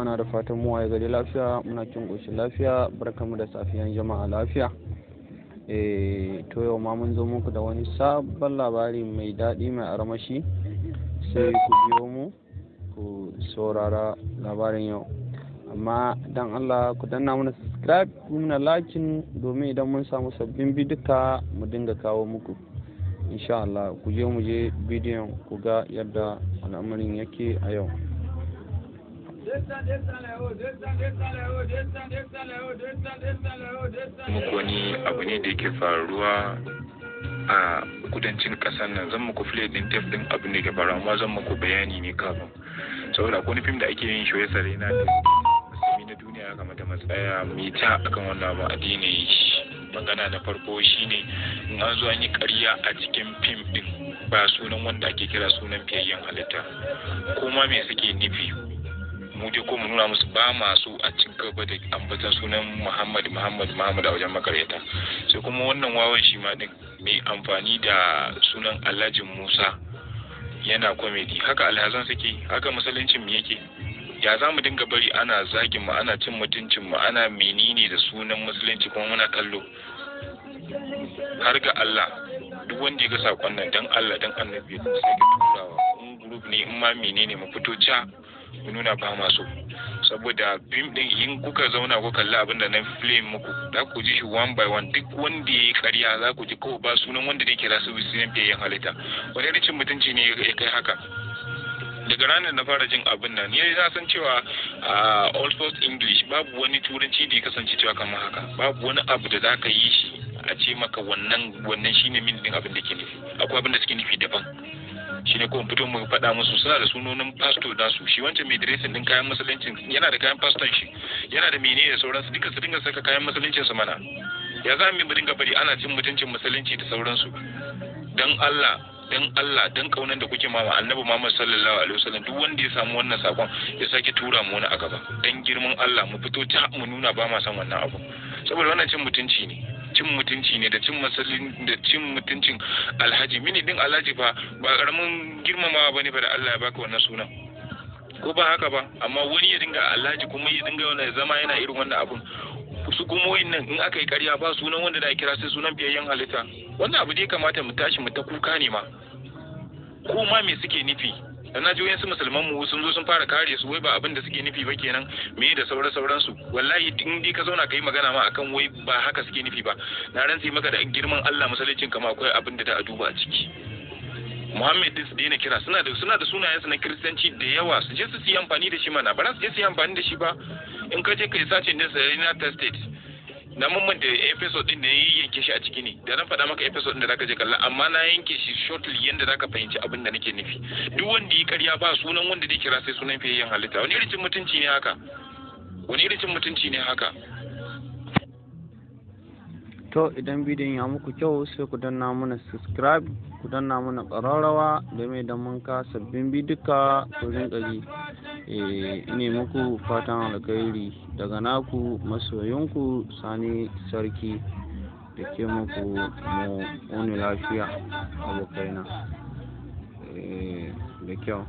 kwana? Da fatan mu waye gari lafiya, muna cin ƙoshin lafiya. Barkamu da safiyan jama'a lafiya. To yau ma mun zo muku da wani sabon labari mai daɗi mai armashi. Sai ku biyo mu ku saurara labarin yau. Amma dan Allah ku danna mana subscribe, ku muna liking, domin idan mun samu sabbin biduka mu dinga kawo muku. Insha Allah ku je mu je bidiyon ku ga yadda al'amarin yake a yau. Muku wani abu ne da yake faruwa a kudancin ƙasar nan. Zan muku play din tape din abin da ke faruwa, amma zan muku bayani ne kafin, saboda akwai wani fim da ake yin shi wai Sarina da musulmi na duniya ya kamata mu tsaya mu yi ta akan wannan abu addini. Magana na farko shine, in an zo an yi ƙarya a cikin fim din, ba sunan wanda ake kira sunan fiyayyen halitta, ko ma me suke nufi, mu dai ko mu nuna musu ba masu a ci gaba da ambatan sunan Muhammad, Muhammad, Muhammad a wajen makaryata. Sai kuma wannan wawan shi ma din mai amfani da sunan Alhaji Musa yana comedy. Haka alhazan suke, haka musuluncin mu yake. Ya za mu dinga bari ana zagin mu, ana cin mutuncin mu, ana menene da sunan musulunci, kuma muna kallo? Har ga Allah, duk wanda ya ga sakon nan, dan Allah dan Annabi sai ka turawa, in group ne, in ma menene, mu fito ca mu nuna ba ma so. Saboda fim din, in kuka zauna ku kalli abin da na play muku, za ku ji shi one by one. Duk wanda ya yi ƙarya za ku ji kawai ba sunan wanda zai kira su sunan fiyayyen halitta. Wani irin cin mutunci ne ya kai haka? Daga ranar na fara jin abin nan, ni na san cewa a Old First English babu wani turanci da ya kasance cewa kamar haka. Babu wani abu da za ka yi shi a ce maka wannan shine min din abin da ke nufi. Akwai abin da suke nufi daban. Shi ne ko fito mu faɗa musu suna da sunonin pastor nasu. Shi wancan mai dressing din kayan musuluncin yana da kayan pastor shi, yana da menene da sauransu duka. Su dinga saka kayan musuluncin su mana. Ya za mu dinga bari ana cin mutuncin musulunci da sauransu? Dan Allah, dan Allah, dan kaunan da kuke mama Annabi Muhammad sallallahu alaihi wasallam, duk wanda ya samu wannan sakon ya sake tura mu wani a gaba. Dan girman Allah mu fito ta mu nuna ba ma san wannan abu, saboda wannan cin mutunci ne, cin mutunci ne da cin masalin da cin mutuncin alhaji. Mini din alhaji fa ba karamin girmamawa bane fa da Allah ya baka wannan sunan, ko ba haka ba? Amma wani ya dinga alhaji kuma ya dinga wannan zama yana irin wannan abun. Su kuma wayannan, in aka yi ƙarya, ba sunan wanda da kira sai sunan fiyayyen halitta. Wannan abu da ya kamata mu tashi mu ta kuka ne ma, ko ma me suke nufi. Dan na ji wayansu musulman mu sun zo sun fara kare su, wai ba abin da suke nufi ba kenan, me da sauran sauransu. Wallahi in dai ka zauna ka yi magana ma akan wai ba haka suke nufi ba, na rantse maka da girman Allah musuluncin kama akwai abin da da a duba a ciki. Muhammad din su daina kira. Suna da sunayensu na kiristanci da yawa, su je su yi amfani da shi mana. Ba za su je su yi amfani da shi ba. In ka je ka yi searching din Serena Testate na mamman da episode din da ya yanke shi a ciki ne da na faɗa maka episode din da zaka je kalla, amma na yanke shi shortly yanda zaka fahimci abin da nake nufi. Duk wanda yi ƙarya, ba sunan wanda zai kira sai sunan fiyayyen halitta. Wani irin cin mutunci ne haka? Wani irin cin mutunci ne haka? To idan bidiyon ya muku kyau, sai ku danna mana subscribe, ku danna mana ƙararrawa, domin idan mun ka sabbin biduka ku rinƙa ji. Ine muku fatan alkhairi daga naku masoyinku Sani Sarki da ke muku mu wuni lafiya abokaina. Da kyau.